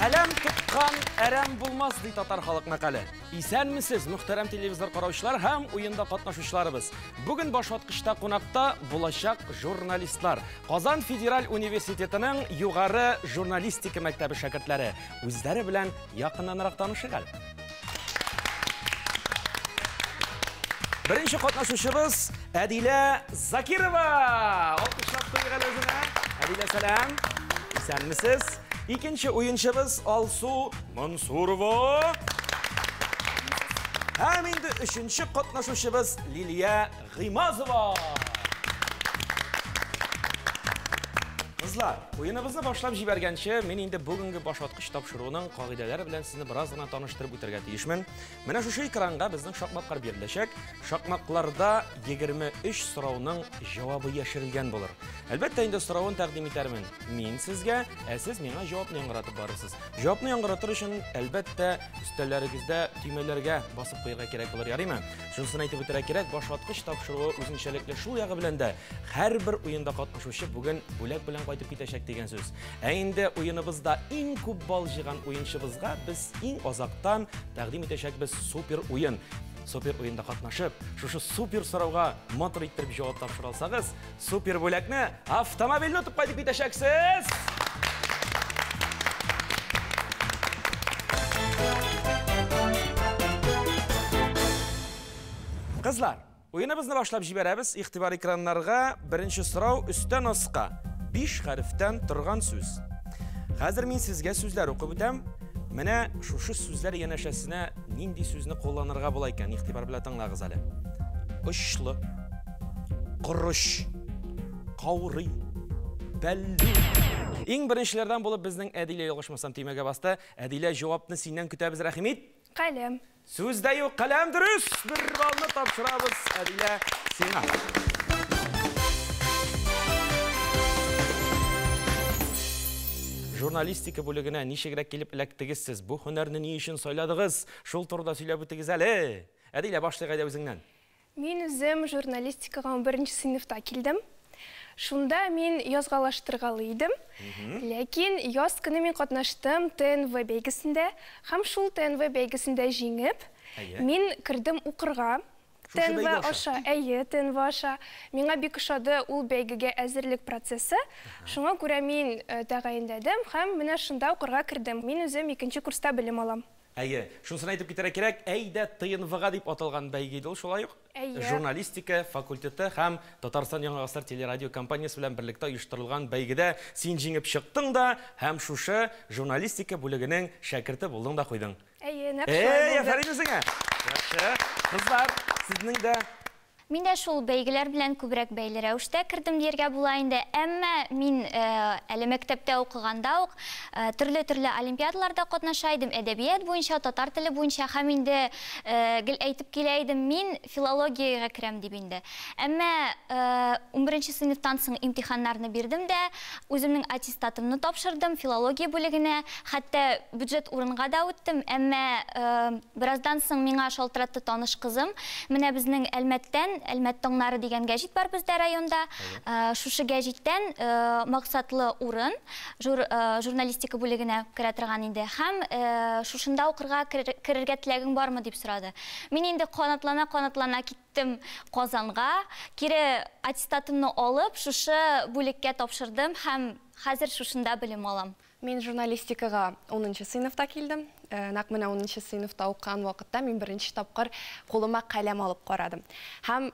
Каләм тоткан әрәм булмас, ди татар халык мәкале. Исәнмесез, мөхтәрәм телевизор караучылар һәм уенда катнашучыларыбыз. Бүген башваткычта кунакта булачак журналистлар. Казан федераль университетының югары журналистика мәктәбе шәкертләре. Үзләре белән якыннанрак танышыйк әле. Беренче катнашучыбыз Әдилә Закирова. Алкышлап куйыйк әле үзенә. Әдилә, сәлам. Исәнмесез. Икенче уенчыбыз Алсу Мансурова. Һәм инде өченче катнашучыбыз Лилия Гыймазова. Кызлар, уеныбызны башлап җибәргәнче, мин инде бүгенге башваткыч тапшыруының кагыйдәләре белән сезне бераз гына таныштырып үтәргә тиешмен. Менә шушы экранга безнең шакмаклар биреләчәк. Шакмакларда 23 сорауның җавабы яшерелгән булыр. Әлбәттә инде соравын тәкъдим итәрмен мин сезгә, ә сез миңа җавапны яңгыратып барырсыз. Җавапны яңгыратыр өчен, әлбәттә, өстәлләрегездә төймәләргә басып куярга кирәк булыр, ярыймы? Шунысын әйтеп үтәргә кирәк, башваткыч тапшыруы үзенчәлекле шул ягы белән дә, һәрбер уенда катнашучы бүген бүләк белән кайтып китәчәк дигән сүз. Ә инде уеныбызда иң күп балл җыйган уенчыбызга без иң азактан тәкъдим итәчәкбез супер уен. Супер уенда катнашып, шушы супер сорауга матур иттереп җавап тапшыра алсагыз, супер бүләкне автомобильне отып кайтып китәчәксез! Кызлар, уеныбызны башлап җибәрәбез. Игътибар экраннарга. Беренче сорау өстән аска. Биш хәрефтән торган сүз. Хәзер мин сезгә сүзләр укып үтәм. Менә шушы сүзләр янәшәсенә нинди сүзне кулланырга була икән? Игътибар белән тыңлагыз әле. Очлы, корыч, каурый, бәллүр. Иң беренчеләрдән булып безнең Әдилә ялгышмасам төймәгә басты. Әдилә, җавапны синнән көтәбез, рәхим ит. Каләм. Сүз дә юк, каләм дөрес! Бер баллны тапшырабыз, Әдилә, сиңа. Журналистика бүлегенә ничегрәк килеп эләктегез сез? Бу һөнәрне ни өчен сайладыгыз? Шул турыда сөйләп үтегез әле. Әдилә, башлыйк әйдә үзеңнән. Мин үзем журналистикага унберенче сыйныфта килдем. Шунда мин язгалаштыргалый идем. Ләкин яз көне мин катнаштым ТНВ бәйгесендә һәм шул ТНВ бәйгесендә җиңеп, мин кердем укырга. Шушы ТНВ бәйге аша? аша, әйе, ТНВ аша. Миңа бик ошады ул бәйгегә әзерлек процессы. Шуңа күрә мин тәгаенләдем һәм менә шунда укырга кердем. Мин үзем икенче курста белем алам. Әйе, шунысын әйтеп китәргә кирәк, Әйдә ТНВга дип аталган бәйге иде ул шулай ук. Әйе. Журналистика факультеты һәм Татарстан Яңа гасыр телерадиокомпаниясе белән берлектә оештырылган бәйгедә син җиңеп чыктың да һәм шушы журналистика бүлегенең шәкерте булдың да куйдың. Әйе, нәкъ шулай Эй, булды. афәрин үзеңә! Яхшы. Кызлар, сезнең дә Мин дә шул бәйгеләр белән күбрәк бәйле рәвештә кердем дияргә була инде. Әмма мин әле мәктәптә укыганда ук төрле-төрле олимпиадаларда катнаша идем, әдәбият буенча, татар теле буенча һәм инде гел әйтеп килә идем, мин филологиягә керәм дип инде. Әмма унберенче сыйныфтан соң имтиханнарны бирдем дә, үземнең аттестатымны тапшырдым филология бүлегенә, хәтта бюджет урынга да үттем, әмма Бераздан соң миңа шалтыратты таныш кызым. Менә безнең Әлмәттән, Әлмәт таңнары дигән гәҗит бар бездә районда. Шушы гәҗиттән максатлы урын, жур, журналистика бүлегенә керә торган инде. Һәм шушында укырга керергә теләгең бармы дип сорады. Мин инде канатлана-канатлана киттем Казанга. Кире аттестатымны алып, шушы бүлеккә тапшырдым һәм хәзер шушында белем алам. Мин журналистикага унынчы сыйныфта килдем. Нәкъ менә унынчы сыйныфта укыган вакытта мин беренче тапкыр кулыма каләм алып карадым. Һәм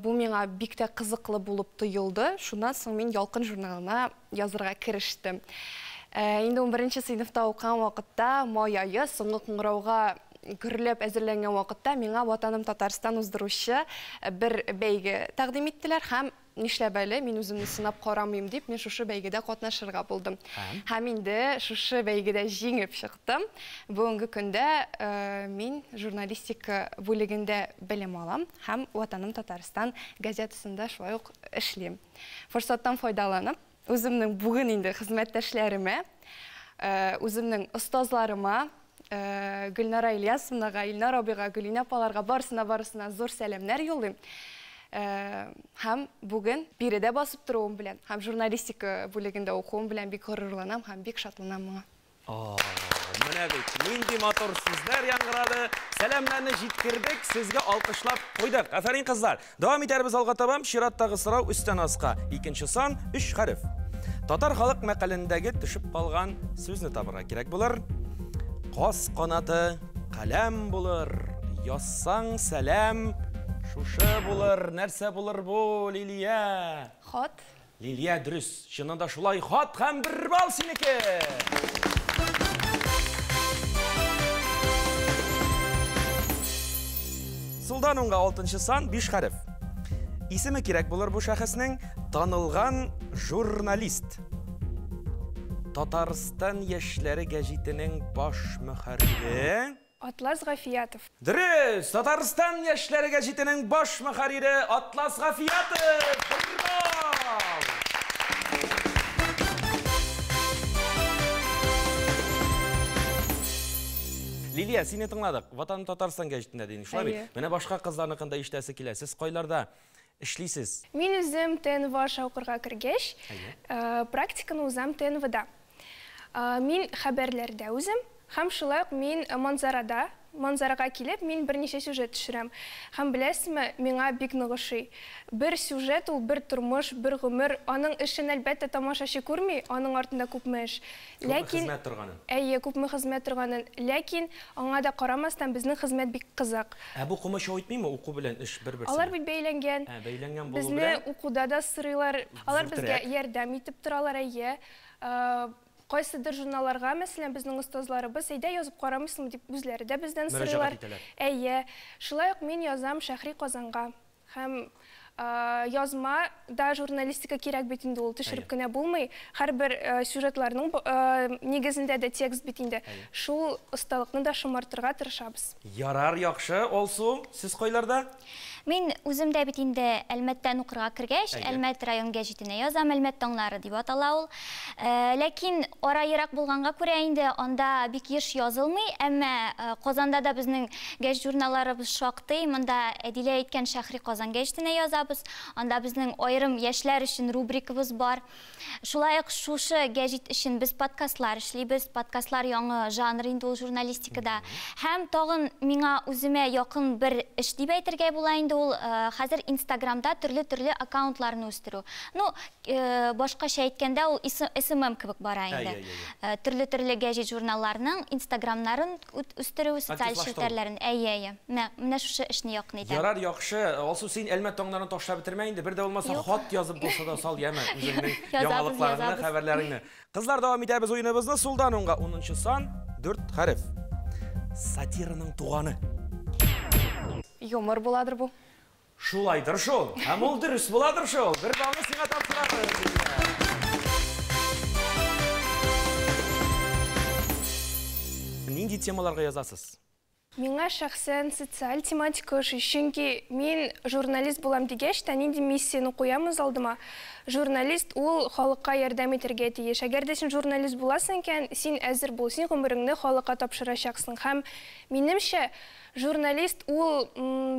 бу миңа бик тә кызыклы булып тоелды. Шуннан соң мин Ялкын журналына язырга керештем. Инде унберенче сыйныфта укыган вакытта, май ае, соңгы кыңгырауга гөрләп әзерләнгән вакытта миңа Ватаным Татарстан уздыручы бер бәйге тәкъдим иттеләр һәм Нишләп әле мин үземне сынап карамыйм дип, мин шушы бәйгедә катнашырга булдым. Һәм? Һәм инде шушы бәйгедә җиңеп чыктым. Бүгенге көндә мин журналистика бүлегендә белем алам һәм Ватаным Татарстан газетасында шулай ук эшлим. Форсаттан файдаланып, үземнең бүген инде хезмәттәшләремә, үземнең остазларыма, Гөлнара Ильясовнага, Илнар абыйга, Гөлинә апаларга, барысына-барысына зур сәламнәр юллыйм. Һәм бүген биредә басып торуым белән һәм журналистика бүлегендә укуым белән бик горурланам һәм бик шатланам моңа. Менә бит, нинди матур сүзләр яңгырады. Сәламнәрне җиткердек, сезгә алкышлап куйдык. Афәрин, кызлар. Дәвам итәрбез алга таба. Чираттагы сорау өстән аска. Икенче сан, өч хәреф. Татар халык мәкалендәге төшеп калган сүзне табырга кирәк булыр. Каз канаты каләм булыр. Язсаң сәлам шушы булыр. Нәрсә булыр бу, Лилия? Хат. Лилия, дөрес. Чыннан да шулай, хат һәм бер балл синеке. Сулдан уңга алтынчы сан, биш хәреф. Исеме кирәк булыр бу шәхеснең, танылган журналист. Татарстан яшьләре гәҗитенең баш мөхәррире. Атлас Гафиятов. Дөрес! Татарстан яшьләре гәҗитенең баш мөхәррире Атлас Гафиятов! Бер балл! Лилия, сине тыңладык. Ватаным Татарстан гәҗитендә дидең, шулай бит? Әйе. Менә башка кызларныкын да ишетәсе килә. Сез кайларда эшлисез? Мин үзем ТНВ аша укырга кергәч, практиканы узам ТНВда. Мин хәбәрләрдә үзем, һәм шулай ук мин Манзарада, Манзарага килеп, мин берничә сюжет төшерәм. Һәм беләсезме, миңа бик нык ошый. Бер сюжет ул бер тормыш, бер гомер. Аның эшен, әлбәттә, тамашачы күрми, аның артында күпме эш. Күпме Ләкин хезмәт торганын. Әйе, күпме хезмәт торганын. Ләкин аңа да карамастан, безнең хезмәт бик кызык. Ә бу комачау итмиме уку белән эш бер-берсенә? Алар бит бәйләнгән. Ә, бәйләнгән булу Безне белән укуда да сырыйлар. Алар Зур безгә терәк. ярдәм итеп торалар, әйе. Кайсыдыр журналларга, мәсәлән, безнең остазларыбыз, әйдә язып карамыйсыңмы дип үзләре дә бездән Мөрәҗәгать сорыйлар. итәләр. Әйе. Шулай ук мин язам Шәһри Казанга. Һәм язма да журналистика кирәк бит инде ул, төшереп Әйе. кенә булмый. Һәрбер сюжетларның нигезендә дә текст бит инде. Әйе. Шул осталыкны да шомартырга тырышабыз. Ярар, яхшы. Алсу, сез кайларда? Мин үзем дә бит инде Әлмәттән укырга кергәч, Әйе. Әлмәт район гәҗитенә язам, Әлмәт таңнары дип атала ул. Ләкин ара ерак булганга күрә инде анда бик еш язылмый, әмма Казанда да безнең гәҗит журналларыбыз шактый. Монда Әдилә әйткән Шәһри Казан гәҗитенә язабыз. Анда безнең аерым яшьләр өчен рубрикабыз бар. Шулай ук шушы гәҗит өчен без подкастлар эшлибез. Подкастлар яңа жанр инде ул журналистикада. Һәм тагын миңа үземә якын бер эш дип әйтергә була инде ул, хәзер Инстаграмда төрле-төрле аккаунтларны үстерү. Башкача әйткәндә ул SMM кебек бара инде. Төрле-төрле гәҗит журналларның Инстаграмнарын үстерү, социаль Активлаштыру. челтәрләрен. Әйе, әйе. Менә шушы эшне якын итәм. Ярар, яхшы. Алсу, син Әлмәт таңнарын ташлап бетермә инде. Бер дә булмаса Юк. хат язып булса да сал, яме, үзеңнең Язабыз, яңалыкларыңны, язабыз. хәбәрләреңне. Кызлар, дәвам итәбез уеныбызны. Сулдан уңга 10 сан, 4 хәреф. Сатираның туганы. Юмор буладыр бу. Шулайдыр шул. Һәм ул дөрес буладыр шул. Бер балны сиңа тапшырабыз. Нинди темаларга язасыз? Миңа шәхсән социаль тематика ошый, чөнки мин журналист булам дигәч тә нинди миссияне куям үз алдыма. Журналист ул халыкка ярдәм итәргә тиеш. Әгәр дә син журналист буласың икән, син әзер бул, син гомереңне халыкка тапшырачаксың. Һәм минемчә, журналист ул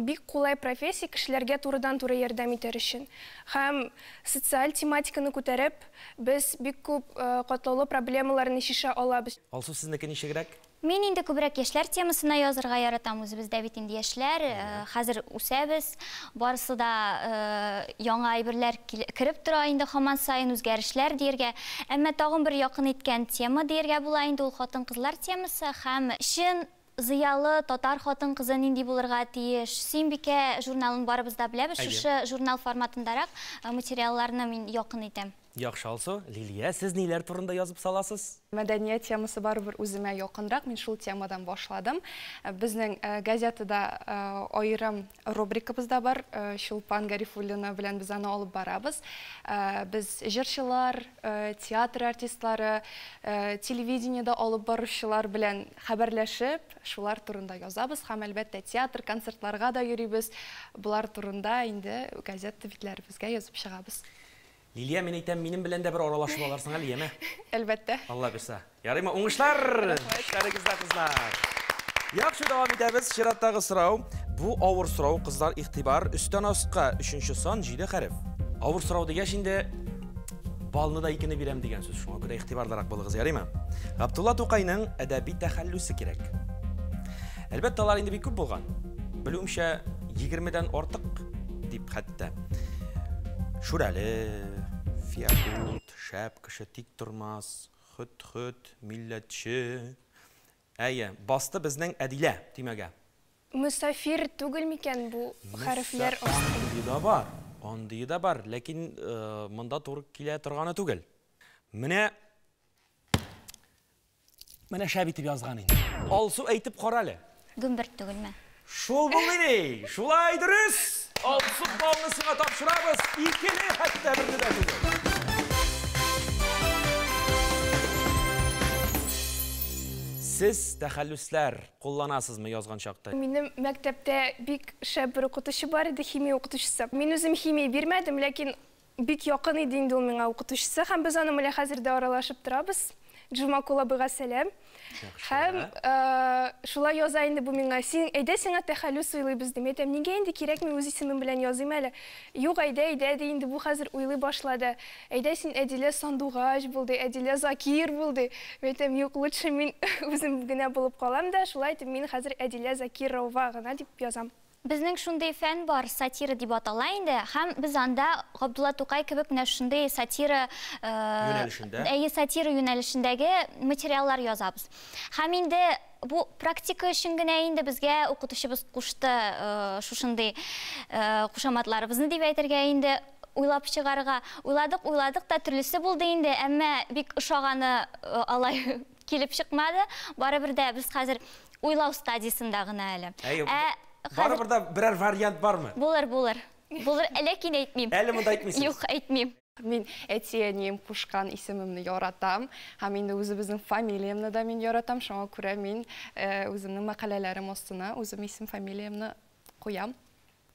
бик кулай профессия кешеләргә турыдан-туры ярдәм итәр өчен. Һәм социаль тематиканы күтәреп, без бик күп катлаулы проблемаларны чишә алабыз. Алсу, сезнеке ничегрәк? Мин инде күбрәк яшьләр темасына язырга яратам. Үзебездә бит инде яшьләр, хәзер үсәбез. Барысы да яңа әйберләр кереп тора инде һаман саен, үзгәрешләр диергә. Әмма тагын бер якын иткән тема диергә була инде ул хатын-кызлар темасы һәм чын зыялы татар хатын-кызы нинди булырга тиеш. Сөембикә журналын барыбыз да беләбез. Әйе. Шушы журнал форматындарак материалларны мин якын итәм. Яхшы, Алсу. Лилия, сез ниләр турында язып саласыз? Мәдәният темасы барыбер үземә якынрак. Мин шул темадан башладым. Безнең газетада аерым рубрикабыз да бар. Чулпан Гарифуллина белән без аны алып барабыз. Без җырчылар, театр артистлары, телевидениедә алып баручылар белән хәбәрләшеп, шулар турында язабыз һәм әлбәттә театр, концертларга да йөрибез. Болар турында инде газета битләребезгә язып чыгабыз. Лилия, мин әйтәм, минем белән дә бер аралашып аларсың әле, яме? Әлбәттә. Алла бирсә. Ярыймы, уңышлар! Эшләрегездә, кызлар. Яхшы, дәвам итәбез. Чираттагы сорау. Бу авыр сорау, кызлар, игътибар. Өстән аска 3 сан, 7 хәреф. Авыр сорау дигәч инде Балны да икене бирәм дигән сүз. Шуңа күрә игътибарлырак булыгыз, ярыймы? Габдулла Тукайның әдәби тәхәллүсе кирәк. Әлбәттә, алар инде бик күп булган. Белүемчә, 20-дән артык дип хәтта. Шүрәле, Фиакут, шәп кеше, тик тормас, хөт-хөт, милләтче. Әйе, басты безнең Әдилә төймәгә. Мөсафир түгел микән бу хәрефләр астында? Андые да бар, андые да бар, ләкин монда туры килә торганы түгел. Менә менә шәп итеп язган инде. Алсу, әйтеп кара әле. Гөмберт түгелме? Шул булмыйни? Шулай дөрес! Алсу, балны сиңа тапшырабыз. Икене хәтта берне дә түгел. Сез тәхәллүсләр кулланасызмы язган чакта? Минем мәктәптә бик шәп бер укытучы бар иде, химия укытучысы. Мин үзем химия бирмәдем, ләкин бик якын иде инде ул миңа укытучысы һәм без аның белән хәзер дә аралашып торабыз. Джумакул абыйга сәлам. Һәм шулай яза инде бу миңа. Син әйдә сиңа тәхәллүс уйлыйбыз дим. Әйтәм, нигә инде кирәкми үз исемем белән языйм әле. Юк, әйдә, әйдә ди инде бу хәзер уйлый башлады. Әйдә син Әдилә Сандугач бул ди, Әдилә Закир бул ди. Мин әйтәм, юк, лучше мин үзем генә булып калам да, шулай итеп мин хәзер Әдилә Закирова гына дип язам. Безнең шундый фән бар, сатира дип атала инде, һәм без анда Габдулла Тукай кебек менә шундый сатира юнәлешендә, әйе, сатира юнәлешендәге материаллар язабыз. Һәм инде бу практика өчен генә инде безгә укытучыбыз кушты шушындый кушаматларыбызны дип әйтергә инде уйлап чыгарырга. Уйладык, уйладык та төрлесе булды инде, әмма бик ошаганы алай килеп чыкмады. Барыбер дә без хәзер уйлау стадиясендә гына әле. Әйе, барыбер дә берәр вариант бармы? Булыр, булыр. Булыр, ләкин әйтмим. Әле монда әйтмисез? Юк, әйтмим. Мин әти-әнием кушкан исемемне яратам, һәм инде үзебезнең фамилиямне дә мин яратам, шуңа күрә мин үземнең мәкаләләрем астына үзем исем-фамилиямне куям.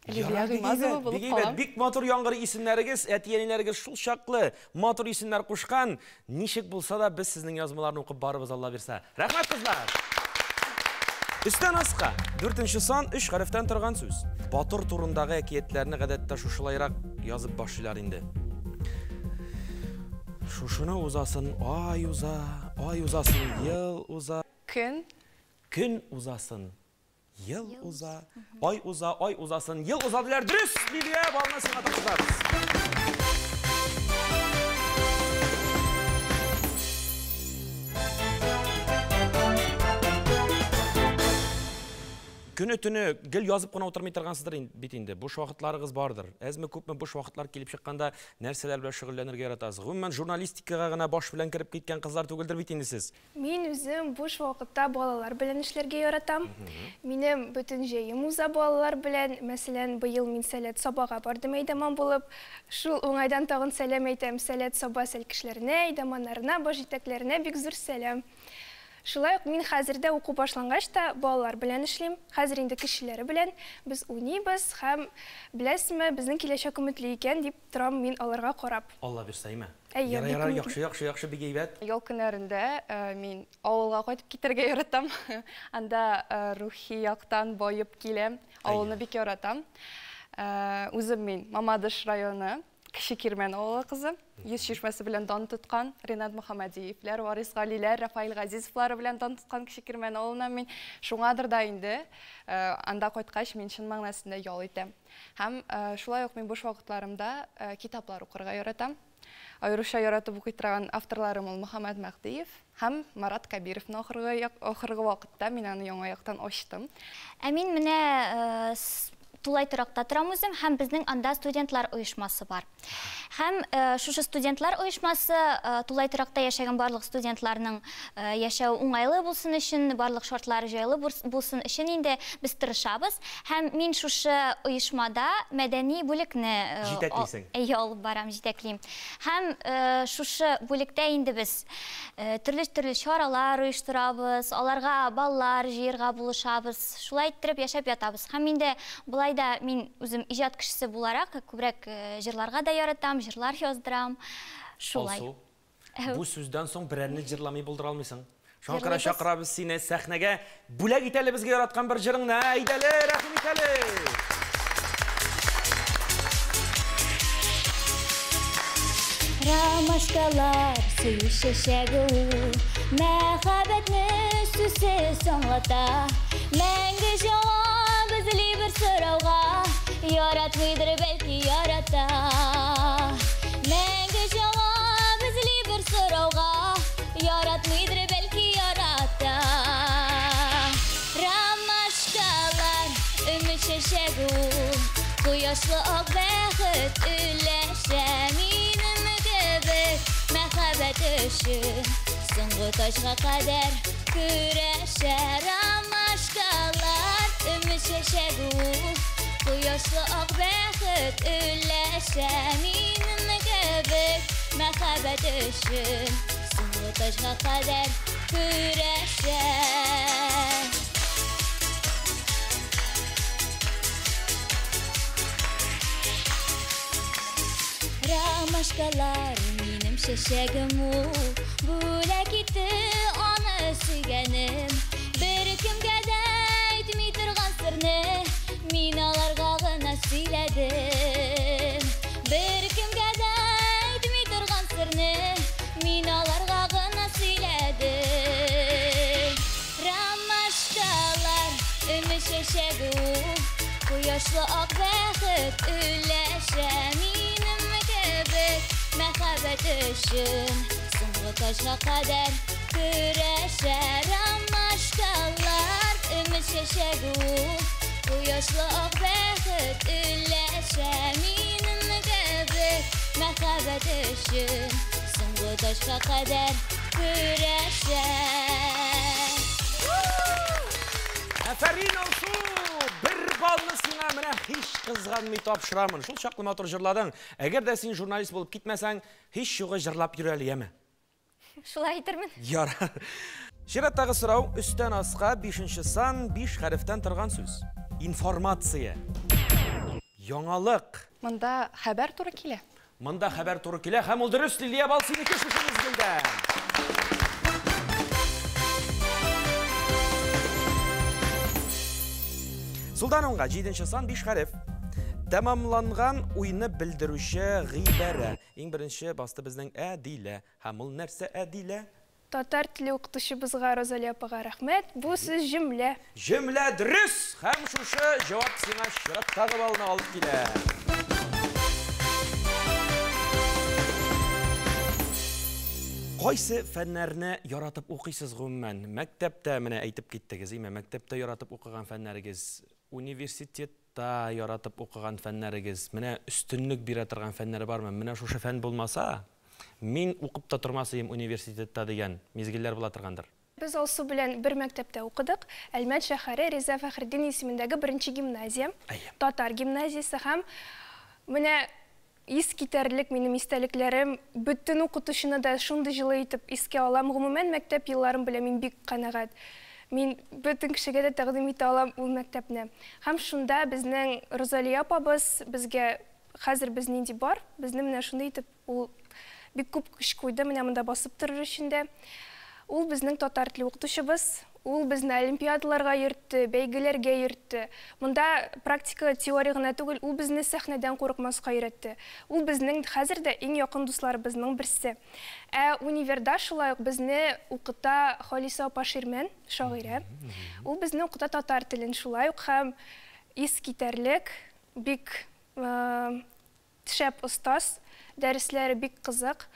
Лилия Гыймазова булып калам. Бик матур яңгырый исемнәрегез, әти-әниләрегез шул чаклы матур исемнәр кушкан. Ничек булса да без сезнең язмаларны укып барыбыз, Алла бирсә. Рәхмәт, кызлар! Өстән аска, дүртенче сан, өч хәрефтән торган сүз. Батыр турындагы әкиятләрне гадәттә шушылайрак язып башлыйлар инде. Шушыны узасын ай уза, ай узасын ел уза. Көн. Көн узасын ел уза, ай уза, ай узасын ел уза диләр. Дөрес, Лилия, балны сиңа тапшырабыз. Көне төне гел язып кына утырмый торгансыздыр бит инде. Буш вакытларыгыз бардыр. Әзме күпме буш вакытлар килеп чыкканда нәрсәләр белән шөгыльләнергә яратасыз? Гомумән, журналистикага гына баш белән кереп киткән кызлар түгелдер бит инде сез. Мин үзем буш вакытта балалар белән эшләргә яратам. Минем бөтен җәем уза балалар белән. Мәсәлән, быел мин Сәләт Сабага бардым әйдаман булып. Шул уңайдан тагын сәлам әйтәм Сәләт Саба сәлкешләренә, әйдаманнарына, баш җитәкләренә бик зур сәлам. Шулай ук мин хәзер дә уку башлангач та балалар белән эшлим. Хәзер инде кешеләре белән без уйныйбыз һәм беләсезме, безнең киләчәк өметле икән дип торам мин аларга карап. Алла бирсә, әйме? Әйе, Ярар, бик ярар, өметле. яхшы, яхшы, яхшы, бик әйбәт. Ял көннәрендә мин авылга кайтып китәргә яратам. Анда рухи яктан баеп киләм. Авылны бик яратам. Үзем мин Мамадыш районы Кече Кирмән авылы кызы, йөз чишмәсе белән дан тоткан Ринат Мөхәммәдиевләр, Варис Галиләр, Рафаэль Газизовлары белән дан тоткан Кече Кирмән авылына мин. Шуңадыр да инде анда кайткач мин чын мәгънәсендә ял итәм. Һәм шулай ук мин буш вакытларымда китаплар укырга яратам. Аеруча яратып укый торган авторларым ул Мөхәммәд Мәһдиев һәм Марат Кәбировны ахыргы вакытта мин аны яңа яктан ачтым. Ә мин менә тулай торакта торам үзем һәм безнең анда студентлар оешмасы бар. Һәм шушы студентлар оешмасы тулай торакта яшәгән барлык студентларның яшәү уңайлы булсын өчен, барлык шартлары җайлы булсын өчен инде без тырышабыз. Һәм мин шушы оешмада мәдәни бүлекне Җитәклисең. әйе, алып барам, җитәклим. Һәм шушы бүлектә инде без төрле-төрле чаралар оештырабыз, аларга баллар җыярга булышабыз, шулай иттереп яшәп ятабыз. Һәм инде болай да мин үзем иҗат кешесе буларак күбрәк җырларга да яратам, җырлар яздырам. Шулай. Алсу, бу сүздән соң берәрне җырламый булдыра алмыйсың. Шуңа күрә Җырлыйбыз. чакырабыз сине сәхнәгә. Бүләк итәле безгә яраткан бер җырыңны. Әйдәле, рәхим итәле. Ромашкалар сөю чәчәге ул, мәхәббәтне сүзсез аңлата. Мәңге җавап эзли бер сорауга, яратмыйдыр бәлки ярата. Мәңге җавап эзли бер сорауга, яратмыйдыр бәлки ярата. Ромашкалар өмет чәчәге ул, кояшлы ак бәхет өләшә. Минем кебек мәхәббәт өчен соңгы таҗга кадәр көрәшә. Ромашкалар өмет чәчәге ул, кояшлы ак бәхет өләшә. Минем кебек мәхәббәт өчен соңгы таҗга кадәр көрәшә. Ромашкалар минем чәчәгем ул, бүләк итте аны сөйгәнем. Бер кемгә дә әйтми торган серне мин аларга гына сөйләдем. Бер кемгә дә әйтми торган серне мин аларга гына сөйләдем. Ромашкалар өмет чәчәге ул, кояшлы ак бәхет өләшә. Минем кебек мәхәббәт өчен соңгы таҗга кадәр көрәшә. Ромашкалар өмет чәчәге ул, кояшлы ак бәхет өләшә. Минем кебек мәхәббәт өчен соңгы таҗга кадәр көрәшә. Афәрин, Алсу! Бер баллны сиңа менә һич кызганмый тапшырамын. Шул чаклы матур җырладың. Әгәр дә син журналист булып китмәсәң, һич югы җырлап йөр әле, яме? Шулай әйтермен. Ярар. Чираттагы сорау өстән аска 5 сан 5 хәрефтән торган сүз. Информация. Яңалык. Монда хәбәр туры килә. Монда хәбәр туры килә һәм ул дөрес, Лилия, бал синеке шушы мизгелдә. Сулдан уңга 7 сан 5 хәреф. Тәмамланган уйны белдерүче гыйбарә. Иң беренче басты безнең Әдилә. Һәм ул нәрсә, Әдилә? Татар теле укытучыбызга Розалия апага рәхмәт. Бу сүз җөмлә. Җөмлә дөрес! Һәм шушы җавап сиңа чираттагы балны алып килә. Кайсы фәннәрне яратып укыйсыз гомумән? Мәктәптә менә әйтеп киттегез, име? Мәктәптә яратып укыган фәннәрегез, университетта яратып укыган фәннәрегез, менә өстенлек бирә торган фәннәр бармы? Менә шушы фән булмаса, мин укып та тормас идем университетта дигән мизгелләр була торгандыр. Без Алсу белән бер мәктәптә укыдык. Әлмәт шәһәре Риза Фәхретдин исемендәге беренче гимназия, татар гимназиясе һәм менә ис китәрлек минем истәлекләрем, бөтен укытучыны да шундый җылы итеп искә алам. Гомумән, мәктәп елларым белән мин бик канәгать. Мин бөтен кешегә дә тәкъдим итә алам ул мәктәпне. Һәм шунда безнең Розалия апабыз безгә хәзер без нинди бар, безне менә шундый итеп ул бик күп көч куйды, менә монда басып торыр өчен дә. Ул безнең татар теле укытучыбыз, ул безне олимпиадаларга йөртте, бәйгеләргә йөртте. Монда практика, теория гына түгел, ул безне сәхнәдән курыкмаска өйрәтте. Ул безнең хәзер дә иң якын дусларыбызның берсе. Ә универда шулай ук безне укыта Халиса апа Ширмән, шагыйрә. Ул безне укыта татар телен шулай ук һәм ис китәрлек, бик шәп остаз, дәресләре бик кызык.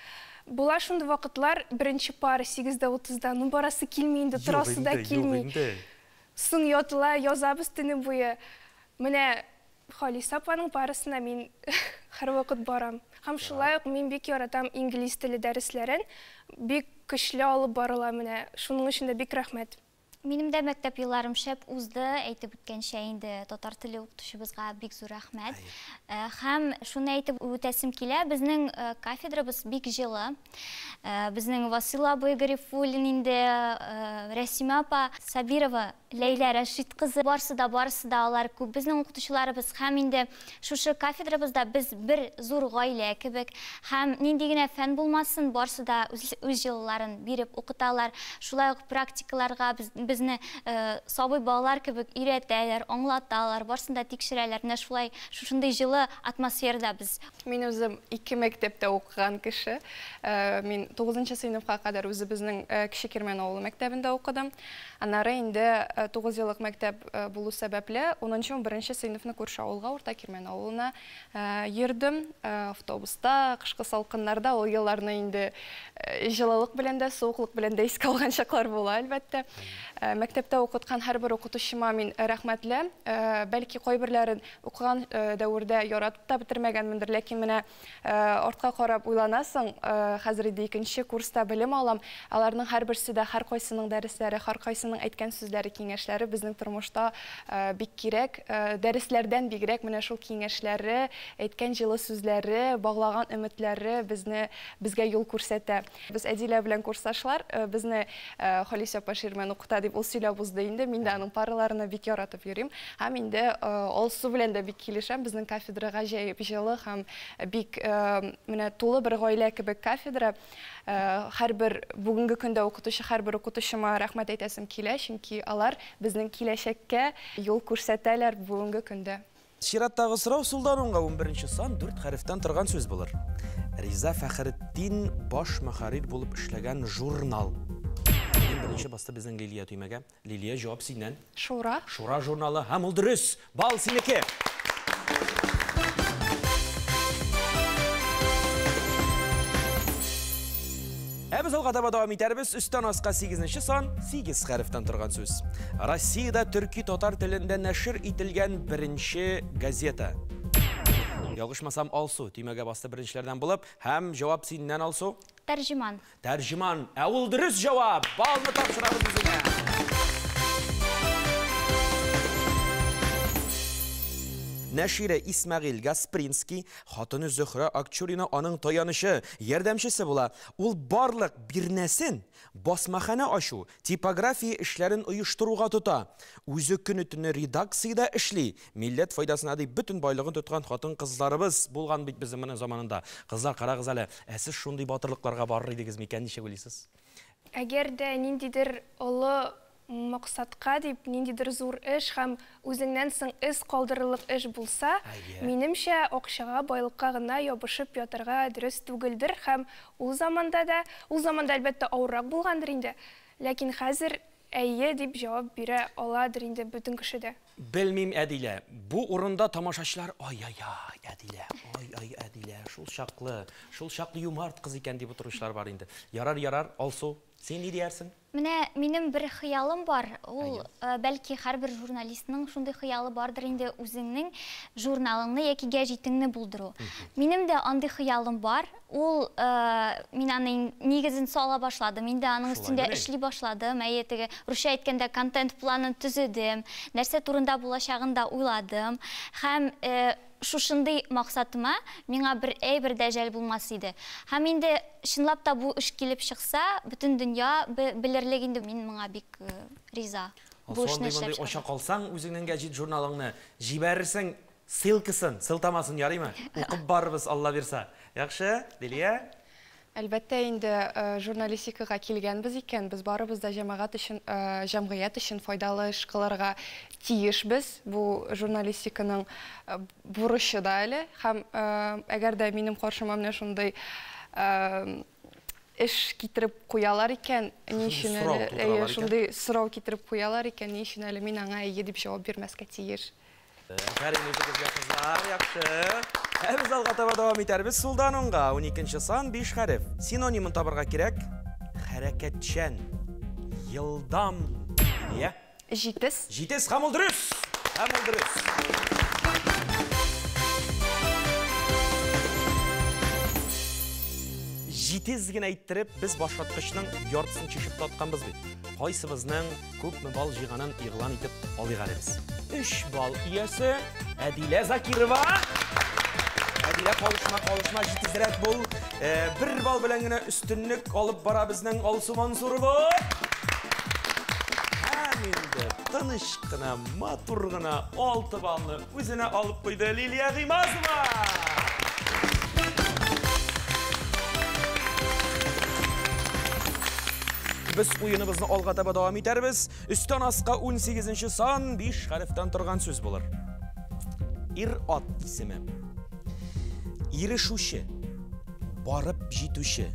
Була шундый вакытлар, беренче пара 8:30-да, ну барасы килми инде, торасы да килми. Соң ятыла, язабыз төне буе. Менә Халиса апаның парасына мин һәрвакыт барам. Һәм шулай ук мин бик яратам инглиз теле дәресләрен, бик көчле алып барыла менә. Шуның өчен дә бик рәхмәт. Минем дә мәктәп елларым шәп узды, әйтеп үткәнчә инде татар теле укытучыбызга бик зур рәхмәт. Һәм шуны әйтеп үтәсем килә, безнең кафедрабыз бик җылы. Безнең Васил абый Гарифуллин инде, Рәсимә апа Сабирова, Ләйлә Рәшит кызы, барысы да, барысы да алар күп безнең укытучыларыбыз. Һәм инде шушы кафедрабызда без бер зур гаилә кебек. Һәм нинди генә фән булмасын, барысы да үз җылыларын биреп укыталар. Шулай ук практикаларга безне сабый балалар кебек өйрәтәләр, аңлаталар, барысын да тикшерәләр. Менә шулай шушындый җылы атмосферада без. Мин үзем ике мәктәптә укыган кеше. Мин 9 сыйныфка кадәр үзебезнең Кече Кирмән авылы мәктәбендә укыдым. Аннары инде 9 еллык мәктәп булу сәбәпле 10-11 сыйныфны күрше авылга, Урта Кирмән авылына йөрдем. Автобуста, кышкы салкыннарда ул елларны инде җылылык белән дә, суыклык белән дә искә алган чаклар була, әлбәттә. Мәктәптә укыткан һәрбер укытучыма мин рәхмәтле. Бәлки кайберләрен укыган дәвердә яратып та бетермәгәнмендер, ләкин менә артка карап уйланасың, хәзер инде икенче курста белем алам. Аларның һәрберсе дә, һәркайсының дәресләре, һәркайсының әйткән сүзләре, киңәшләре безнең тормышта бик кирәк. Дәресләрдән бигрәк менә шул киңәшләре, әйткән җылы сүзләре, баглаган өметләре безне безгә юл күрсәтә. Без Әдилә белән курсташлар, безне Халисә апа Ширмән укыта дип ул сөйләп узды инде. Мин дә аның параларына бик яратып йөрим. Һәм инде Алсу белән дә бик килешәм. Безнең кафедра гаҗәеп җылы һәм бик менә тулы бер гаилә кебек кафедра. Һәрбер бүгенге көндә укытучы һәрбер укытучыма рәхмәт әйтәсем килә, чөнки алар безнең киләчәккә юл күрсәтәләр бүгенге көндә. Чираттагы сорау сулдан уңга 11 сан 4 хәрефтән торган сүз булыр. Риза Фәхретдин баш мөхәррир булып эшләгән журнал. Иң беренче басты безнең Лилия төймәгә. Лилия, җавап синнән. Шура. Шура журналы һәм ул дөрес. Бал синеке. Ә без алга таба дәвам итәрбез. Өстән аска 8 сан, 8 хәрефтән торган сүз. Россиядә төрки татар телендә нәшер ителгән беренче газета. Ялгышмасам, Алсу төймәгә басты беренчеләрдән булып, һәм җавап синнән, Алсу. Тәрҗеман. Тәрҗеман. Ә ул дөрес җавап. Балны тапшырабыз үзеңә. Нәшире Исмәгыйль Гаспринский, хатыны Зөһрә Акчурина аның таянычы, ярдәмчесе була. Ул барлык бирнәсен басмахана ачу, типография эшләрен оештыруга тота. Үзе көне-төне редакциядә эшли. Милләт файдасына дип бөтен байлыгын тоткан хатын-кызларыбыз булган бит безнең моның заманында. Кызлар, карагыз әле, ә сез шундый батырлыкларга барыр идегез микән, ничек уйлыйсыз? Әгәр дә ниндидер олы максатка дип, ниндидер зур эш һәм үзеңнән соң эз калдырырлык эш булса, минемчә, акчага, байлыкка гына ябышып ятарга дөрес түгелдер һәм ул заманда да, ул заманда әлбәттә авыррак булгандыр инде, ләкин хәзер әйе дип җавап бирә аладыр инде бөтен кеше дә. Белмим, Әдилә, бу урында тамашачылар ай-ай-ай, Әдилә, ай-ай, Әдилә, шул чаклы, шул чаклы юмарт кыз икән дип утыручылар бар инде. Ярар, ярар, Алсу, син ни диярсең? Менә минем бер хыялым бар. Ул бәлки һәрбер журналистның шундый хыялы бардыр инде, үзеңнең журналыңны яки гәҗитеңне булдыру. Минем дә андый хыялым бар. Ул мин аның нигезен сала башладым, инде аның өстендә эшли башладым. Әйе, теге русча әйткәндә контент планын төзедем, нәрсә турында булачагын да уйладым. Һәм шушындый максатыма миңа бер әйбер дә жәл булмас иде. Һәм инде чынлап та бу эш килеп чыкса, бөтен дөнья белерлек инде, мин моңа бик риза. Бу эшне эшләп чыгарга. Ача калсаң, үзеңнең гәҗит журналыңны җибәрерсең, ссылкасын, сылтамасын ярыймы? Укып барырбыз, Алла бирса. Яхшы, Лилия? Әлбәттә инде журналистикага килгәнбез икән, без барыбыз да җәмәгать өчен, җәмгыять өчен файдалы эш кылырга тиешбез. Бу журналистиканың бурычы да әле. Һәм әгәр дә минем каршыма менә шундый эш китереп куялар икән, ни өчен әле, шундый сорау китереп куялар икән, ни өчен әле мин аңа әйе дип җавап бирмәскә тиеш? Афәрин үзегезгә, кызлар, яхшы. Ә без алга таба дәвам итәрбез. Сулдан уңга 12 сан, 5 хәреф. Синонимын табарга кирәк. Хәрәкәтчән, елдам. Лилия? Җитез. Җитез һәм ул дөрес. Һәм ул дөрес. Җитез генә әйттереп, без башваткычның яртысын чишеп татканбыз бит. Кайсыбызның күпме балл җыйганын игълан итеп алыйк әле без. 3 балл иясе Әдилә Закирова. Әдилә, калышма, калышма, җитезрәк бул. 1 балл белән генә өстенлек алып бара безнең Алсу Мансурова. Һәм инде тыныч кына, матур гына 6 баллны үзенә алып куйды Лилия Гыймазова. Без уеныбызны алга таба дәвам итәрбез. Өстән аска 18 сан 5 хәрефтән торган сүз булыр. Ир-ат исеме. Ирешүче, барып җитүче,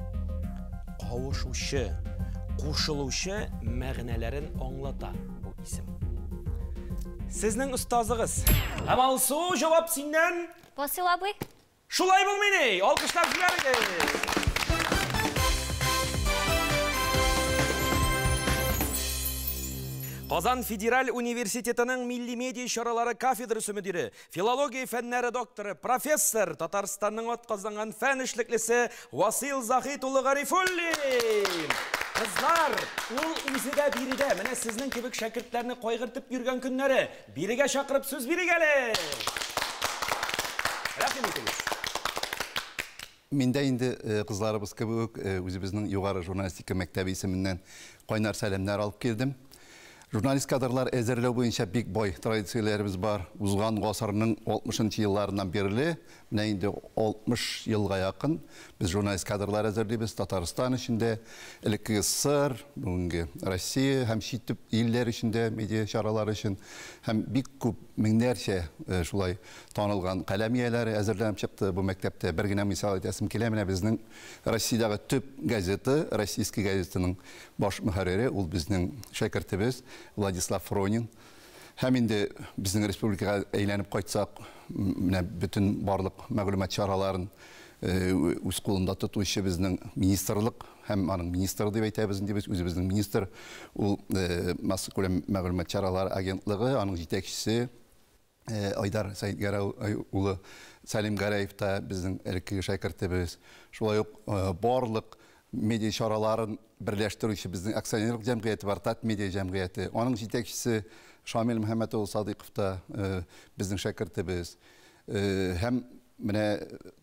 кавышучы, кушылучы мәгънәләрен аңлата бу исем. Сезнең остазыгыз. Һәм Алсу, җавап синнән. Васил абый. Шулай булмыйни? Алкышлап җибәрегез. Казан федераль университетының милли медиа чаралары кафедрасы мөдире, филология фәннәре докторы, профессор, Татарстанның атказанган фән эшлеклесе Васил Захит улы Гарифуллин. Кызлар, ул үзе дә биредә. Менә сезнең кебек шәкертләрне кайгыртып йөргән көннәре. Бирегә чакырып сүз бирик әле. Рәхим итегез. Мин дә инде кызларыбыз кебек үк үзебезнең югары журналистика мәктәбе исеменнән кайнар сәламнәр алып килдем. Журналист кадрлар әзерләү буенча бик бай традицияләребез бар. Узган гасырның 60 елларыннан бирле, менә инде 60 елга якын без журналист кадрлар әзерлибез Татарстан эчендә, элеккеге СССР, бүгенге Россия һәм чит илләр эчендә медиа чаралары өчен һәм бик күп меңнәрчә шулай танылган каләм ияләре әзерләнеп чыкты бу мәктәптә. Бер генә мисал әйтәсем килә, менә безнең Россиядәге төп газета, Российский газетаның баш мөхәррире, ул безнең шәкертебез Владислав Фронин. Һәм инде безнең республикага әйләнеп кайтсак, менә бөтен барлык мәгълүмат чараларын үз кулында тотучы безнең министрлык һәм аның министры дип әйтәбез инде без, үзебезнең министр, ул массакүләм мәгълүмат чаралары агентлыгы, аның җитәкчесе Айдар Сәйдгәрәй улы Сәлим Гәрәев та безнең элеккеге шәкертебез. Шулай ук барлык медиа чараларын берләштерүче безнең акционерлык җәмгыяте бар, Татмедиа җәмгыяте. Аның җитәкчесе Шамил Мөхәммәт улы Садыйков та безнең шәкертебез. Һәм менә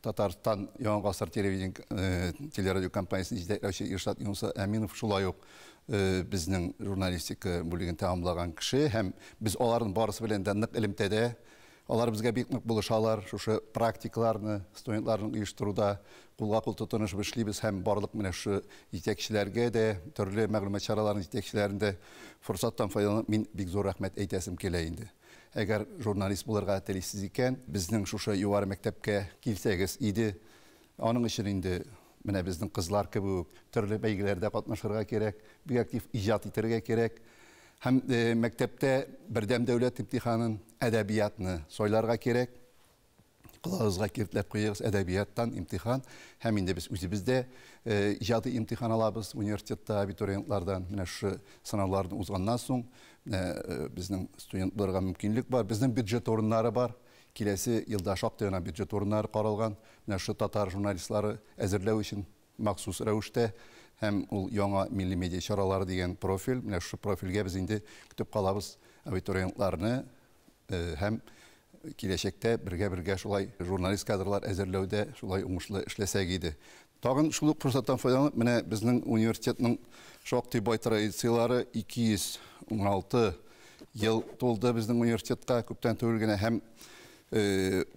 Татарстан Яңа гасыр телевидение телерадио компаниясен җитәкләүче Иршат Юнус Әминов шулай ук безнең журналистика бүлеген тәмамлаган кеше һәм без аларның барысы белән дә нык элемтәдә. Алар безгә бик нык булышалар, шушы практикаларны студентларның оештыруда кулга-кул тотынышып эшлибез һәм барлык менә шушы җитәкчеләргә дә, төрле мәгълүмат чараларының җитәкчеләренә дә форсаттан файдаланып мин бик зур рәхмәт әйтәсем килә инде. Әгәр журналист булырга телисез икән, безнең шушы югары мәктәпкә килсәгез иде. Аның өчен инде менә безнең кызлар кебек үк төрле бәйгеләрдә катнашырга кирәк, бик актив иҗат итәргә кирәк. Һәм мәктәптә бердәм дәүләт имтиханын, әдәбиятны сайларга кирәк. Колагыгызга киртләп куегыз әдәбияттан имтихан. Һәм инде без үзебез дә иҗади имтихан алабыз университетта абитуриентлардан. Менә шушы сынауларны узганнан соң безнең студент булырга мөмкинлек бар. Безнең бюджет урыннары бар. Киләсе елда шактый гына бюджет урыннары каралган. Менә шушы татар журналистлары әзерләү өчен махсус рәвештә һәм ул яңа милли медиа чаралары дигән профиль. Менә шушы профильгә без инде көтеп калабыз абитуриентларны һәм киләчәктә бергә-бергә шулай журналист кадрлар әзерләүдә шулай уңышлы эшләсәк иде. Тагын шул ук форсаттан файдаланып, менә безнең университетның шактый бай традицияләре 216 ел тулды безнең университетка күптән түгел генә һәм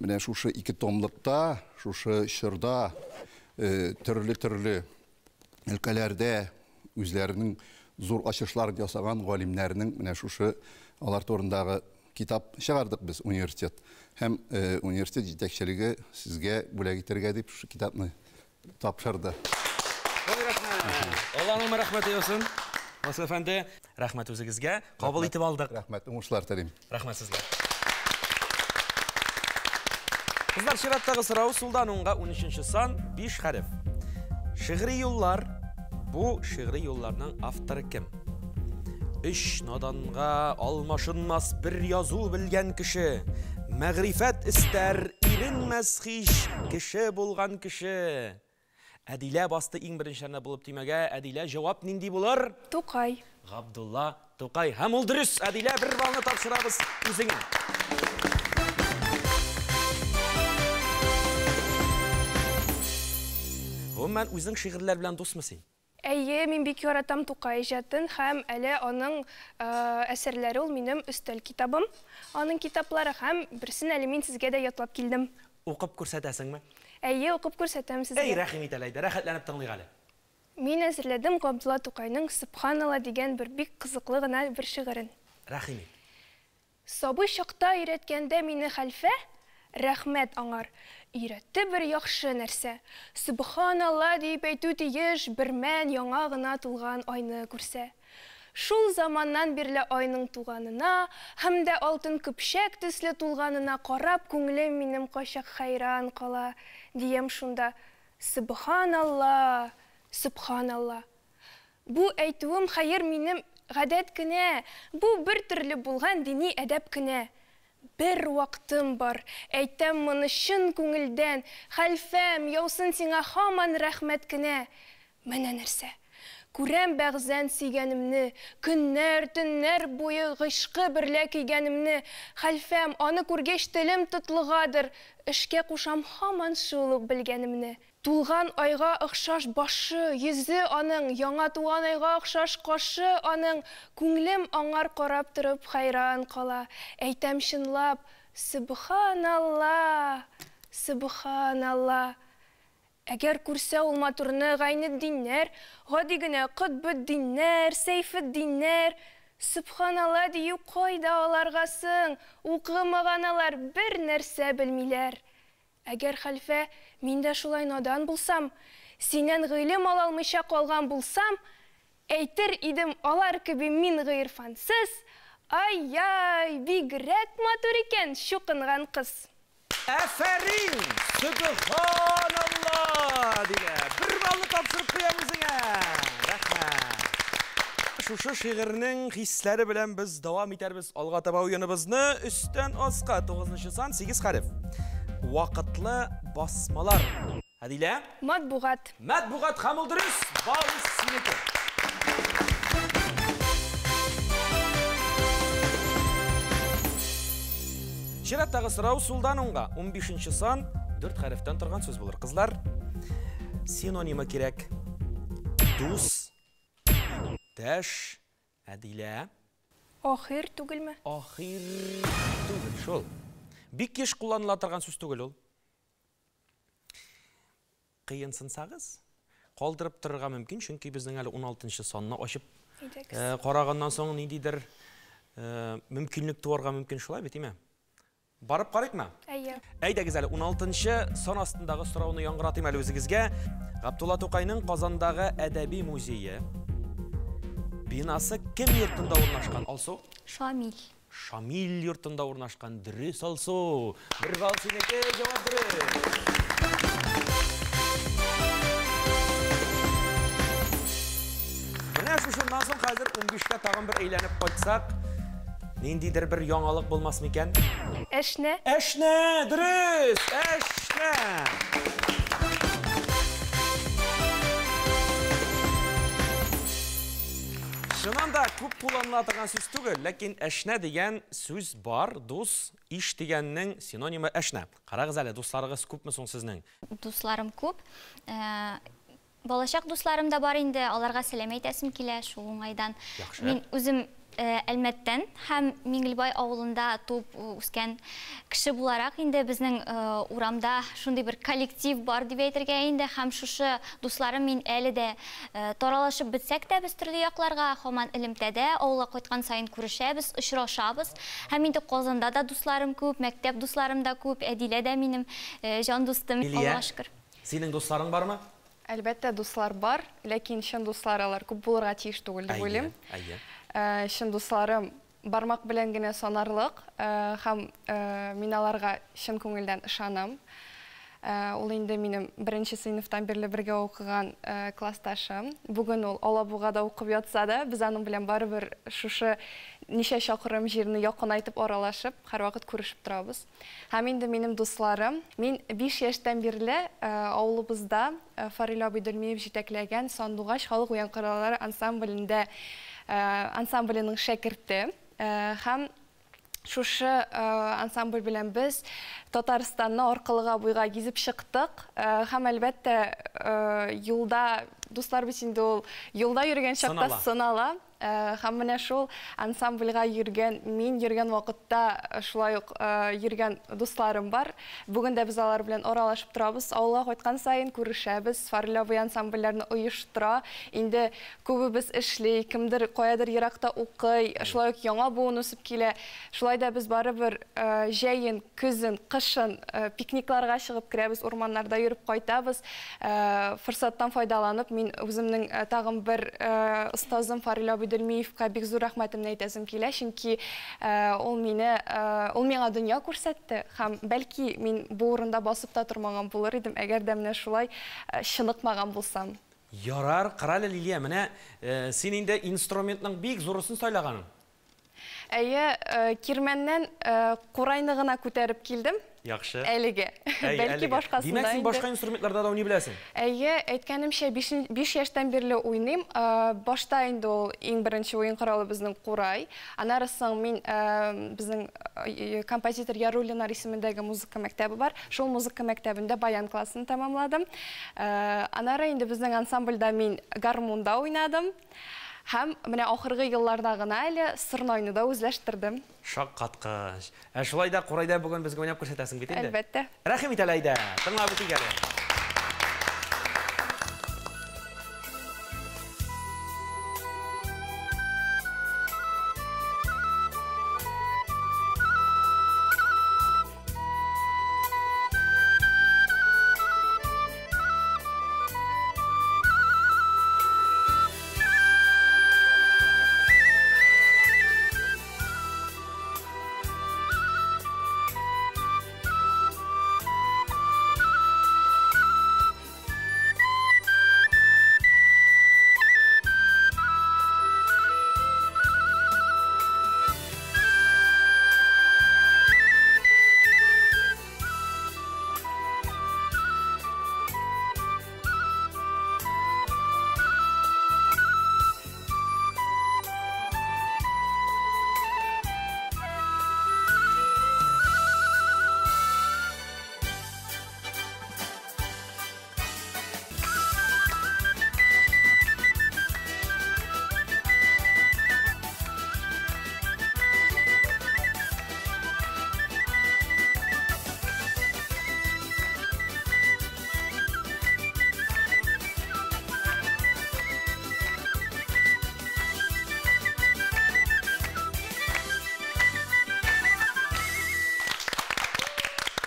менә шушы ике томлыкта, шушы чорда төрле-төрле өлкәләрдә үзләренең зур ачышлар ясаган галимнәрнең менә шушы алар турындагы китап чыгардык без университет. Һәм университет җитәкчелеге сезгә бүләк итәргә дип шушы китапны тапшырды. Ой, рәхмәт. Алланың рәхмәте яусын. Васил әфәнде, рәхмәт үзегезгә. Кабул итеп алдык. Рәхмәт, уңышлар телим. Рәхмәт сезгә. Кызлар, чираттагы сорау сулдан уңга 13 сан, 5 хәреф. Шигъри юллар. Бу шигъри юлларның авторы кем? Өч наданга алмашынмас бер язу белгән кеше. Мәгърифәт истәр, иренмәс һич кеше булган кеше. Әдилә басты иң беренчеләренә булып төймәгә. Әдилә, җавап нинди булыр? Тукай. Габдулла Тукай. Һәм ул дөрес. Әдилә, бер баллны тапшырабыз үзеңә. Гомумән, үзең шигырьләр белән дусмы син? Әйе, мин бик яратам Тукай иҗатын һәм әле аның әсәрләре ул минем өстәл китабым. Аның китаплары һәм берсен әле мин сезгә дә ятлап килдем. Укып күрсәтәсеңме? Әйе, укып күрсәтәм сезгә. Әй, рәхим ит әле, әйдә, рәхәтләнеп тыңлыйк әле. Мин әзерләдем Габдулла Тукайның Сөбханалла дигән бер бик кызыклы гына бер шигырен. Рәхим ит. Сабый чакта өйрәткәндә мине хәлфә, рәхмәт аңар, өйрәтте бер яхшы нәрсә. Сөбханалла диеп әйтү тиеш бермән яңа гына тулган айны күрсә. Шул заманнан бирле айның туганына һәм дә алтын көпчәк төсле тулганына карап күңелем минем кайчак хәйран кала, диям шунда, Сөбханалла! Сөбханалла! Бу әйтүем, хәер, минем гадәт кенә, бу бер төрле булган дини әдәп кенә. Бер вактым бар, әйтәм моны чын күңелдән, хәлфәм, яусын сиңа һаман рәхмәт кенә. Менә нәрсә. Күрәм бәгъзән сөйгәнемне, көннәр, төннәр буе гыйшкы берлә көйгәнемне, хәлфәм, аны күргәч телем тотлыгадыр, эшкә кушам һаман шул ук белгәнемне. Тулган айга охшаш башы, йөзе аның, яңа туган айга охшаш кашы аның, күңлем аңар карап торып хәйран кала. Әйтәм чынлап, Сөбханалла! Сөбханалла! Әгәр күрсә ул матурны Гайнетдиннәр, гади генә Котбетдиннәр, Сәйфетдиннәр, Сөбханалла дию кайда аларга соң, укымаган алар, бернәрсә белмиләр. Әгәр, хәлфә, мин дә шулай надан булсам, синнән гыйлем ала алмыйча калган булсам, әйтер идем алар кеби мин гыйрфансыз, Ай-яй, бигрәк матур икән чукынган кыз! Афәрин! Сөбханалла! Дилә, бер баллны тапшырып куям үзеңә! Рәхмәт! Шушы шигырьнең хисләре белән без дәвам итәрбез алга таба уеныбызны. Өстән аска, тугызынчы сан, сигез хәреф. Вакытлы басмалар. Әдилә? Матбугат. Матбугат һәм ул дөрес. Бал синеке. Чираттагы сорау сулдан уңга. 15 сан, 4 хәрефтән торган сүз булыр. Кызлар, синонимы кирәк. Дус, Тәш, Әдилә. Ахир түгелме? Ахир түгел шул. Бик еш кулланыла торган сүз түгел ул. Кыенсынсагыз, калдырып торырга мөмкин, чөнки безнең әле 16 санны ачып э, караганнан соң ниндидер э, мөмкинлек туарга мөмкин шулай бит, име? Барып карыйкмы? Әйе. Әйдәгез әле 16-нчы сан астындагы сорауны яңгыратыйм әле үзегезгә. Габдулла Тукайның Казандагы әдәби музее бинасы кем йортында урнашкан? Алсу? Шамил. Шамил йортында урнашкан. Дөрес, Алсу. Бер балл синеке, җавап дөрес. Менә шушыннан соң хәзер 15-кә тагын бер әйләнеп кайтсак, Ниндидер бер яңалык булмас микән? Әшнә. Әшнә, дөрес! Әшнә! Чыннан да күп кулланыла торган сүз түгел, ләкин әшнә дигән сүз бар, дус, иш дигәннең синонимы әшнә. Карагыз әле, дусларыгыз күпме соң сезнең? Дусларым күп. Э, Балачак дусларым да бар инде, аларга сәлам әйтәсем килә шул уңайдан. Яхшы. Мин үзем э, Әлмәттән һәм Миңлебай авылында туып үскән кеше буларак инде безнең э, урамда шундый бер коллектив бар дип әйтергә инде һәм шушы дусларым мин әле дә э, таралашып бетсәк тә без төрле якларга һаман элемтәдә, авылга кайткан саен күрешәбез, очрашабыз. Һәм инде Казанда да дусларым күп, мәктәп дусларым да күп, Әдилә дә минем җан дустым, Лилия, Аллага шөкер. Синең дусларың бармы? Әлбәттә, дуслар бар, ләкин чын дуслар алар күп булырга тиеш түгел дип уйлыйм. Әйе, әйе. Чын дусларым бармак белән генә санарлык һәм мин аларга чын күңелдән ышанам. Ул инде минем беренче сыйныфтан бирле бергә укыган классташым. Бүген ул Алабугада укып ятса да, без аның белән барыбер шушы ничә чакрым җирне якынайтып аралашып, һәрвакыт күрешеп торабыз. Һәм инде минем дусларым. Мин 5 яшьтән бирле авылыбызда Фарил абый Дөлмиев җитәкләгән Сандугач халык уен кораллары ансамблендә ансамбленең шәкерте. Һәм шушы ансамбль белән без Татарстанны аркылыга буйга гизеп чыктык. Һәм әлбәттә, юлда дуслар бит инде ул юлда йөргән чакта сынала. Һәм менә шул ансамбльгә йөргән, мин йөргән вакытта шулай ук йөргән дусларым бар. Бүген дә без алар белән аралашып торабыз. Авылга кайткан саен күрешәбез. Фарил абый ансамбльләрне оештыра. Инде күбебез эшли, кемдер каядыр еракта укый, шулай ук яңа буын үсеп килә. Шулай да без барыбер җәен, көзен, кышын пикникларга чыгып керәбез, урманнарда йөреп кайтабыз. Форсаттан файдаланып, мин үземнең тагын бер остазым Фарил абый Дөлмиевка бик зур рәхмәтемне әйтәсем килә, чөнки ул мине, ул миңа дөнья күрсәтте һәм бәлки мин бу урында басып та тормаган булыр идем, әгәр дә менә шулай чыныкмаган булсам. Ярар, карале, Лилия, менә син инде инструментның бик зурысын сайлаганың. Әйе, кирмәннән курайны гына күтәреп килдем. Яхшы. Әлегә. Бәлки башкасында. Димәк, син башка инструментларда да уйный беләсең? Әйе, әйткәнемчә, 5 яшьтән бирле уйныйм. Башта инде ул иң беренче уен коралы безнең курай. Аннары соң мин безнең композитор Яруллиннар исемендәге музыка мәктәбе бар. Шул музыка мәктәбендә баян классын тәмамладым. Аннары инде безнең ансамбльдә мин гармунда уйнадым. Һәм менә ахыргы елларда гына әле сырнайны да үзләштердем. Шаккаткыч. Ә шулай да курайда бүген безгә уйнап күрсәтәсең бит инде. Әлбәттә. Рәхим ит әле, әйдә. Тыңлап үтик әле.